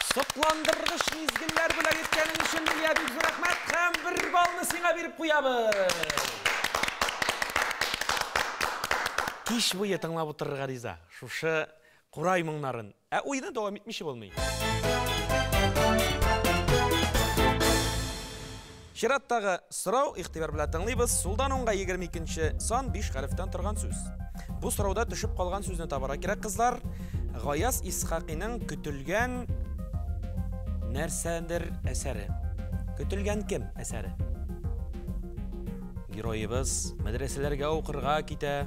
Сокландыргыч мизгелләр бүләк иткәнең өчен Лилия бик зур рәхмәт һәм бер баллны сиңа биреп куябыз. Кич буе тыңлап утырырга риза. Шушы курай моңнарын. Ә уйны дәвам итмичә булмый. Чираттагы сорау, игътибар белән тыңлыйбыз. Сулдан уңга 22 сан 5 хәрефтән торган сүз. Бу сорауда төшеп калган сүзне табарга кирәк, кызлар. Гаяз Исхакиның көтелгән нәрсәдер әсәре. Көтелгән кем әсәре? Героебыз мәдрәсәләргә укырга китә.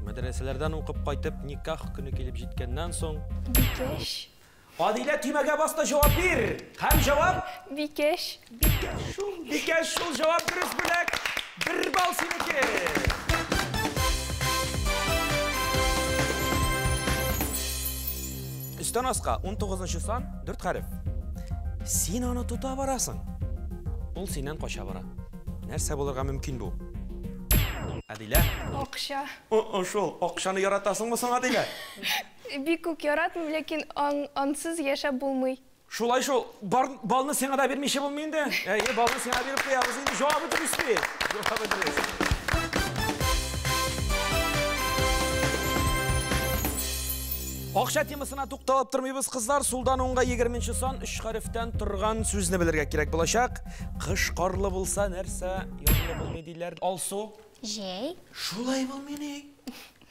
Мәдрәсәләрдән укып кайтып, никах көне килеп җиткәннән соң. Бикәш. Адилә, төймәгә бас та җавап бир. Һәм җавап? Бикәш. Бикәш шул, бикәш шул, җавап дөрес, бүләк. Бер балл синеке. Өстән аска 19 сан, 4 хәреф. Син аны тота барасың. Ул синнән кача бара. Нәрсә булырга мөмкин бу? Адилә? Акча. О, шул, акчаны яратасыңмы соң, Адилә? Бик үк яратмыйм, ләкин ансыз яшәп булмый. Шулай шул, балны сиңа да бирмичә булмый инде. Әйе, балны сиңа биреп куябыз инде. Җавабы дөрес бит. Җавабы дөрес. Акча темасына тукталып тормыйбыз, кызлар. Сулдан уңга 20 сан 3 хәрефтән торган сүзне белергә кирәк булачак. Кыш карлы булса, нәрсә ярлы булмый диләр. Алсу? Җәй. Шулай булмый ни?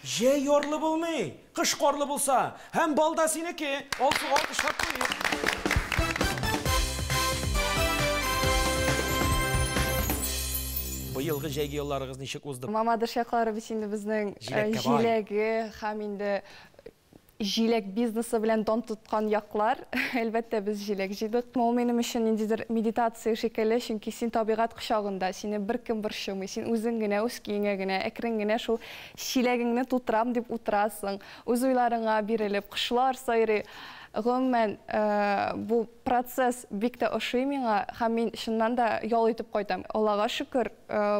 Җәй ярлы булмый. Кыш карлы булса. Һәм балда синеке. Алсуга алкышлап куйыйк. Быелгы җәйге ялларыгыз ничек узды? Мамадыш яклары бит инде безнең Җиләккә бай. җиләге һәм инде Җиләк бизнесы белән дан тоткан яклар, әлбәттә, без җиләк җыйдык. Ул минем өчен ниндидер медитация шикелле, чөнки син табигать кочагында, сине беркем борчымый, син үзең генә, үз көеңә генә, әкрен генә шул чиләгеңне тутырам дип утырасың, үз уйларыңа бирелеп, кошлар сайрый. Гомумән, бу процесс бик тә ошый миңа һәм мин чыннан да ял итеп кайтам. Аллага шөкер,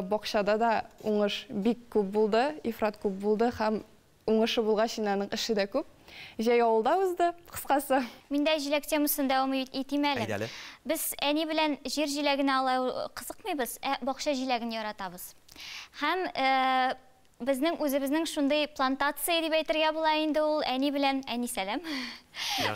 бакчада да уңыш бик күп булды, ифрат күп булды һәм уңышы булгач, инде аның эше дә күп. Җәй авылда узды, кыскасы. Мин дә җиләк темасын дәвам итим әле. Әйдә әле. Без әни белән җир җиләгенә алай кызыкмыйбыз, ә бакча җиләген яратабыз. Һәм безнең үзебезнең шундый плантация дип әйтергә була инде ул, әни белән, әни сәлам.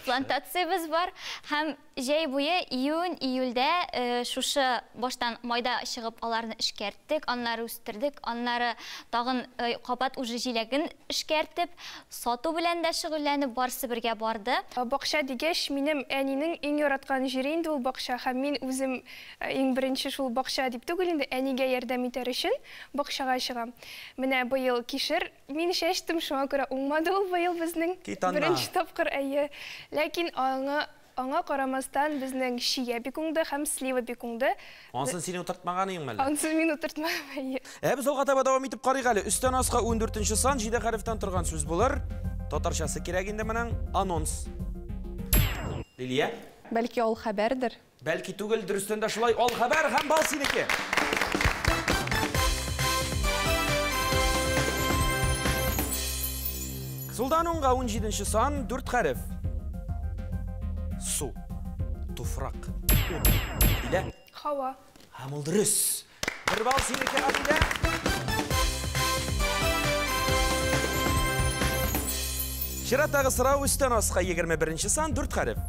Плантациябез бар һәм җәй буе июнь, июльдә шушы баштан майда чыгып аларны эшкәрттек, аннары үстердек, аннары тагын кабат уже җиләген эшкәртеп, сату белән дә шөгыльләнеп, барысы бергә барды. Бакча дигәч, минем әнинең иң яраткан җире инде ул бакча, һәм мин үзем иң беренче шул бакча дип түгел инде, әнигә ярдәм итәр өчен бакчага чыгам. Менә быел кишер мин чәчтем, шуңа күрә уңмады ул быел безнең беренче тапкыр, әйе. Ләкин аңа карамастан безнең чия бик уңды һәм слива бик уңды. Ансын син утыртмаган идеңме әллә? Ансын мин утыртмадым, әйе. Ә без алга таба дәвам итеп карыйк әле. Өстән аска 14 сан, 7 хәрефтән торган сүз булыр. Татарчасы кирәк инде моның. Анонс. Лилия? Бәлки ул хәбәрдер? Бәлки түгел, дөрестән дә шулай. Ал хәбәр һәм бал синеке. Сулдан уңга 17 сан, 4 хәреф. Су, туфрак, ут. Әдилә? Һава. Һәм ул дөрес. Бер балл синеке, Әдилә. Чираттагы сорау өстән аска 21 сан, 4 хәреф.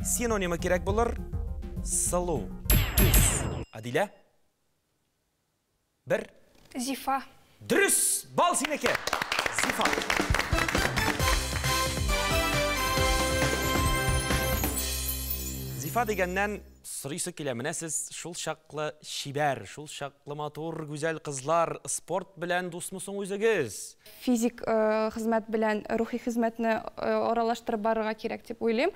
Синонимы кирәк булыр. Сылу, төс. Әдилә? Бер. Зифа. Дөрес, бал синеке. Зифа. Зифа дигәннән сорыйсы килә. Менә сез шул чаклы чибәр, шул чаклы матур, гүзәл кызлар, спорт белән дусмы соң үзегез? Физик хезмәт белән рухи хезмәтне аралаштырып барырга кирәк дип уйлыйм.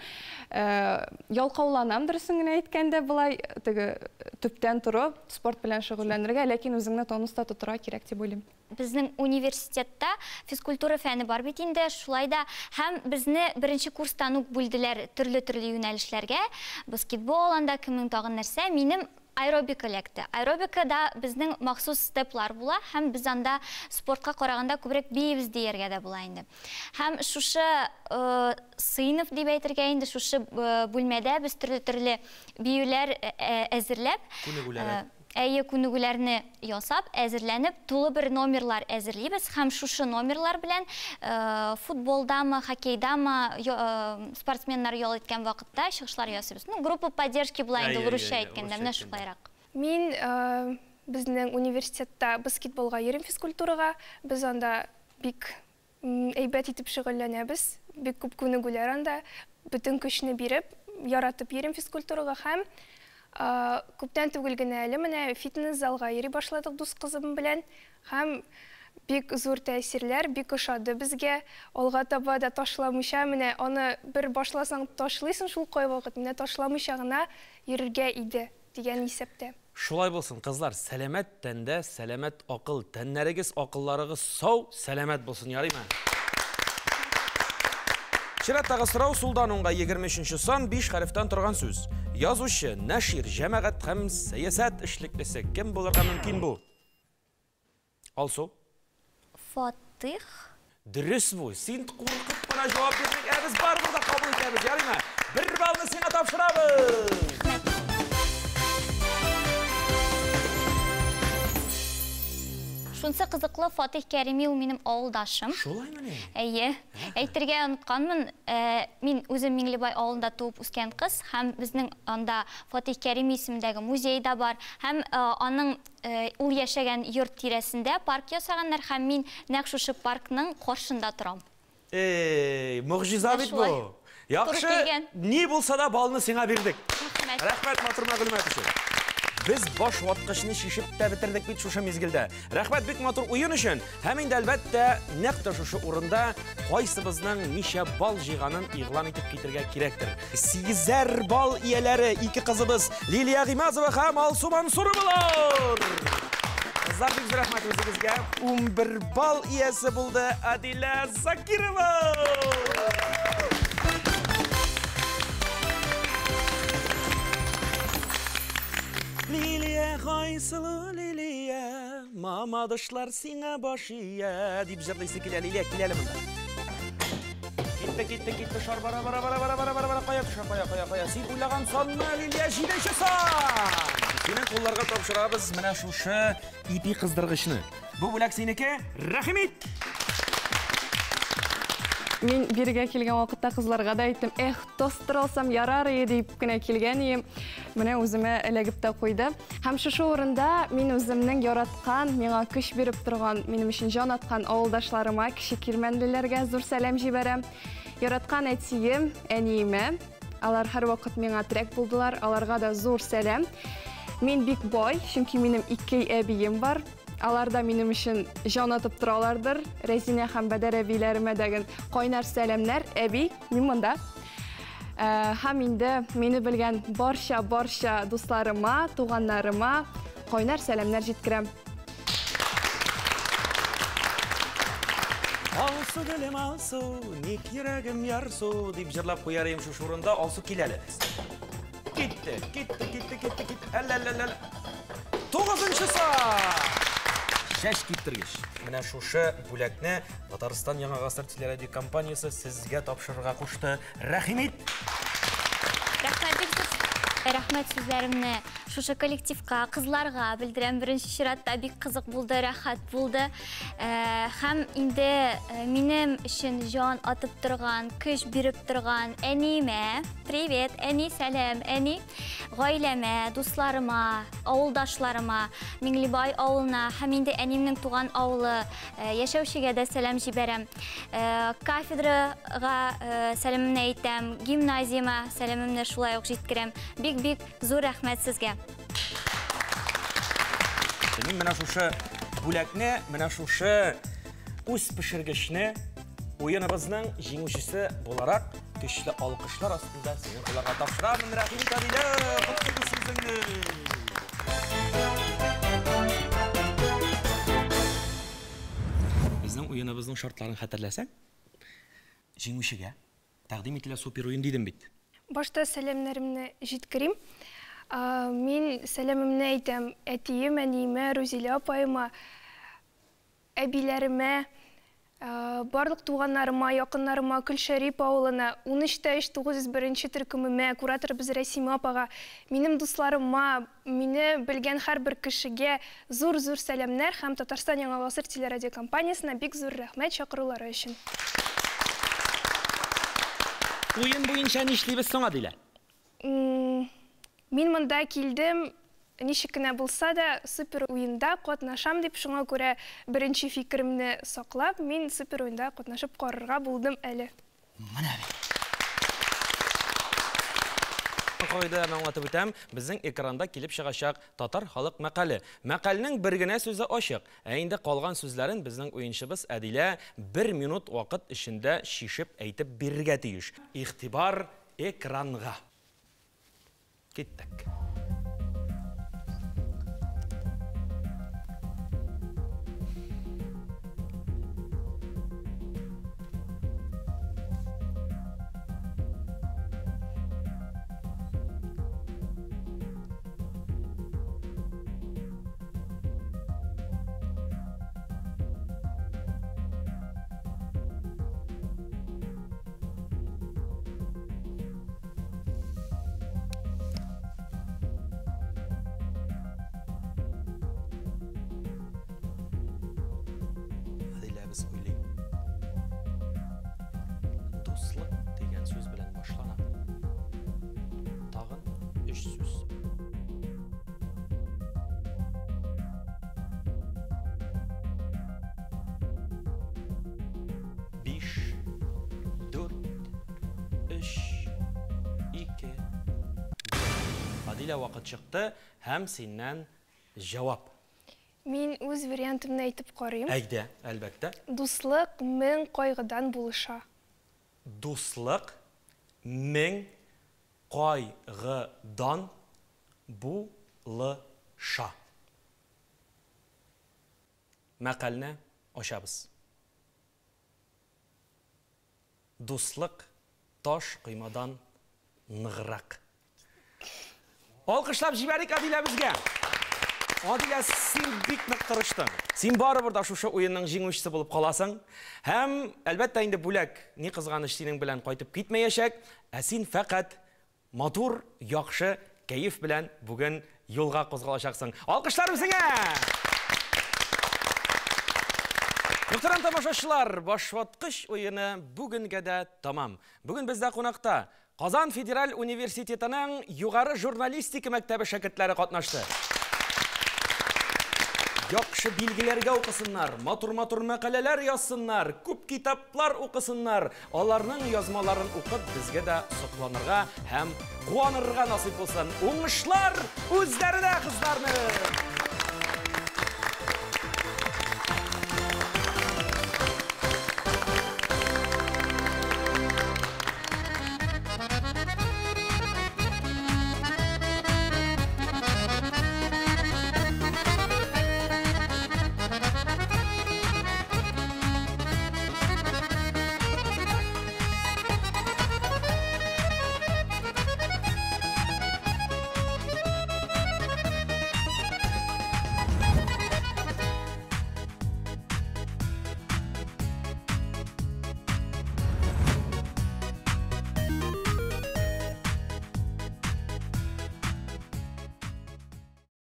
Ялкауланам, дөресен генә әйткәндә, болай теге төптән торып спорт белән шөгыльләнергә, ләкин үзеңне тонуста тотырга кирәк дип уйлыйм. Безнең университетта физкультура фәне бар бит инде, шулай да һәм безне беренче курстан ук бүлделәр төрле-төрле юнәлешләргә. Баскетбол анда, кемнең тагын нәрсә, минем аэробика эләкте. Аэробикада безнең махсус степлар була һәм без анда спортка караганда күбрәк биибез дияргә дә була инде. Һәм шушы сыйныф дип әйтергә инде, шушы бүлмәдә без төрле-төрле биюләр әзерләп, күнегүләр, әйе, күнегүләрне ясап, әзерләнеп, тулы бер номерлар әзерлибез һәм шушы номерлар белән футболдамы, хоккейдамы спортсменнар ял иткән вакытта чыгышлар ясыйбыз. Ну, группа поддержки була инде, урысча әйткәндә, менә шулайрак. Мин безнең университетта баскетболга йөрим, физкультурага. Без анда бик әйбәт итеп шөгыльләнәбез, бик күп күнегүләр анда, бөтен көчне биреп, яратып йөрим физкультурага һәм күптән түгел генә әле менә фитнес-залга йөри башладык дус кызым белән һәм бик зур тәэсирләр, бик ошады безгә. Алга таба да ташламыйча, менә аны бер башласаң ташлыйсың шул кайвакыт, менә ташламыйча гына йөрергә иде дигән исәптә. Шулай булсын, кызлар, сәламәт тәндә, сәламәт акыл, тәннәрегез, акылларыгыз сау, сәламәт булсын, ярыймы? Чираттагы сорау сулдан уңга 23 сан, 5 хәрефтән торган сүз. Язучы, нәшир, җәмәгать һәм сәясәт эшлеклесе. Кем булырга мөмкин бу? Алсу? Фатих. Дөрес бу. Син куркып кына җавап бирдең. Ә без барыбер дә кабул итәбез, ярыймы? Бер баллны сиңа тапшырабыз. Шунсы кызыклы, Фатих Кәрими ул минем авылдашым. Шулаймыни? Әйе. Әйтергә онытканмын, мин үзем Миңлебай авылында туып үскән кыз һәм безнең анда Фатих Кәрими исемендәге музей да бар һәм аның ул яшәгән йорт тирәсендә парк ясаганнар һәм мин нәкъ шушы паркның каршында торам. Эй, могҗиза бит бу. Яхшы, ни булса да балны сиңа бирдек. Рәхмәт. Рәхмәт матур мәгълүмат өчен. Без баш ваткычны чишеп тә бетердек бит шушы мизгелдә. Рәхмәт бик матур уен өчен. Һәм инде әлбәттә, нәкъ тә шушы урында кайсыбызның ничә балл җыйганын игълан итеп китергә кирәктер. 8 балл ияләре ике кызыбыз Лилия Гыймазова һәм Алсу Мансуровалар. Кызлар, бик зур рәхмәт үзегезгә. 11 балл иясе булды Адилә Закирова. Лилия, Айсылу, Лилия, мамадышлар сиңа баш ия, дип җырлыйсы килә. Лилия, кил әле монда. Китте, китте, китте, шар бара, бара, бара, бара, бара, бара, бара, кая төшә, кая, кая, кая. Син уйлаган санны, Лилия, 7 сан. Синең кулларга тапшырабыз менә шушы ипи кыздыргычны. Бу бүләк синеке, рәхим ит! Мин бирегә килгән вакытта кызларга да әйттем, эх, тостер алсам ярар иде дип кенә килгән идем. Менә үземә эләгеп тә куйды. Һәм шушы урында мин үземнең яраткан, миңа көч биреп торган, минем өчен җан аткан авылдашларыма, Кече Кирмәнлеләргә зур сәлам җибәрәм. Яраткан әтием, әниемә, алар һәрвакыт миңа терәк булдылар, аларга да зур сәлам. Мин бик бай, чөнки минем ике әбием бар. Алар да минем өчен җан атып торалардыр. Рәзинә һәм Бәдәр әбиләремә дә кайнар сәламнәр. Әби, мин монда. Һәм инде мине белгән барча-барча дусларыма, туганнарыма кайнар сәламнәр җиткерәм. Алсу гөлем, Алсу, ник йөрәгем ярсу, дип җырлап куяр идем шушы урында. Алсу, кил әле. Китте, китте, китте, китте, китте. Әллә, әллә, әллә. 9 сан! Чәч киптергеч. Менә шушы бүләкне Татарстан Яңа Гасыр телерадиокомпаниясе сезгә тапшырырга кушты. Рәхим ит! Рәхмәт бик зур. Рәхмәт сүзләремне шушы коллективка, кызларга белдерәм. Беренче чиратта бик кызык булды, рәхәт булды. Һәм инде минем өчен җан атып торган, көч биреп торган әниемә, привет, әни, сәлам, әни, гаиләмә, дусларыма, авылдашларыма, Миңлебай авылына һәм инде әниемнең туган авылы яшәүчегә дә сәлам җибәрәм. Кафедрага сәламемне әйтәм, гимназияма сәламемне шулай ук җиткерәм. Бик-бик зур рәхмәт сезгә. Мин менә шушы бүләкне, менә шушы үз пешергечне уеныбызның җиңүчесе буларак көчле алкышлар астында синең кулларга тапшырамын. Рәхим ит, Адилә, котлыйбыз үзеңне. Безнең уеныбызның шартларын хәтерләсәң, җиңүчегә тәкъдим ителә супер уен дидем бит. Башта сәламнәремне җиткерим. Мин сәламемне әйтәм әтием, әниемә, Рузилә апаема, әбиләремә, барлык туганнарыма, якыннарыма, Көлшәрип авылына, 13 3 901 төркемемә, кураторыбыз Рәсимә апага, минем дусларыма, мине белгән һәрбер кешегә зур-зур сәламнәр һәм Татарстан Яңа Гасыр телерадиокомпаниясенә бик зур рәхмәт чакырулары өчен. Уен буенча нишлибез соң, Адилә? Мин монда килдем, ничек кенә булса да, супер уенда катнашам дип, шуңа күрә беренче фикеремне саклап, мин супер уенда катнашып карарга булдым әле. Менә бит. Кагыйдәләрне аңлатып үтәм. Безнең экранда килеп чыгачак татар халык мәкале. Мәкальнең бер генә сүзе ачык. Ә инде калган сүзләрен безнең уенчыбыз Әдилә бер минут вакыт эчендә шишеп әйтеп бирергә тиеш. Игътибар экранга. Киттек. Дуслык дигән сүз белән башлана. Тагын 3 сүз. 5, 4, 3, 2, 1. Адилә, вакыт чыкты һәм синнән җавап. Мин үз вариантымны әйтеп карыйм. Әйдә, әлбәттә. Дуслык 1000 кайгыдан булыша. Дуслык 1000 кайгыдан булыша. Мәкальне ачабыз. Дуслык таш коймадан ныграк. Алкышлап җибәрик Адиләбезгә. Адилә, син бик нык тырыштың. Син барыбер да шушы уенның җиңүчесе булып каласың. Һәм, әлбәттә, инде бүләк, ни кызганыч, синең белән кайтып китмәячәк, ә син фәкать матур, яхшы кәеф белән бүген юлга кузгалачаксың. Алкышлар үзеңә! Мөхтәрәм тамашачылар, башваткыч уены бүгенгә дә тамам. Бүген бездә кунакта Казан федераль университетының югары журналистика мәктәбе шәкертләре катнашты. Яхшы билгеләргә укысыннар, матур-матур мәкаләләр язсыннар, күп китаплар укысыннар. Аларның язмаларын укып безгә дә сокланырга һәм куанырга насыйп булсын. Уңышлар үзләренә кызларның!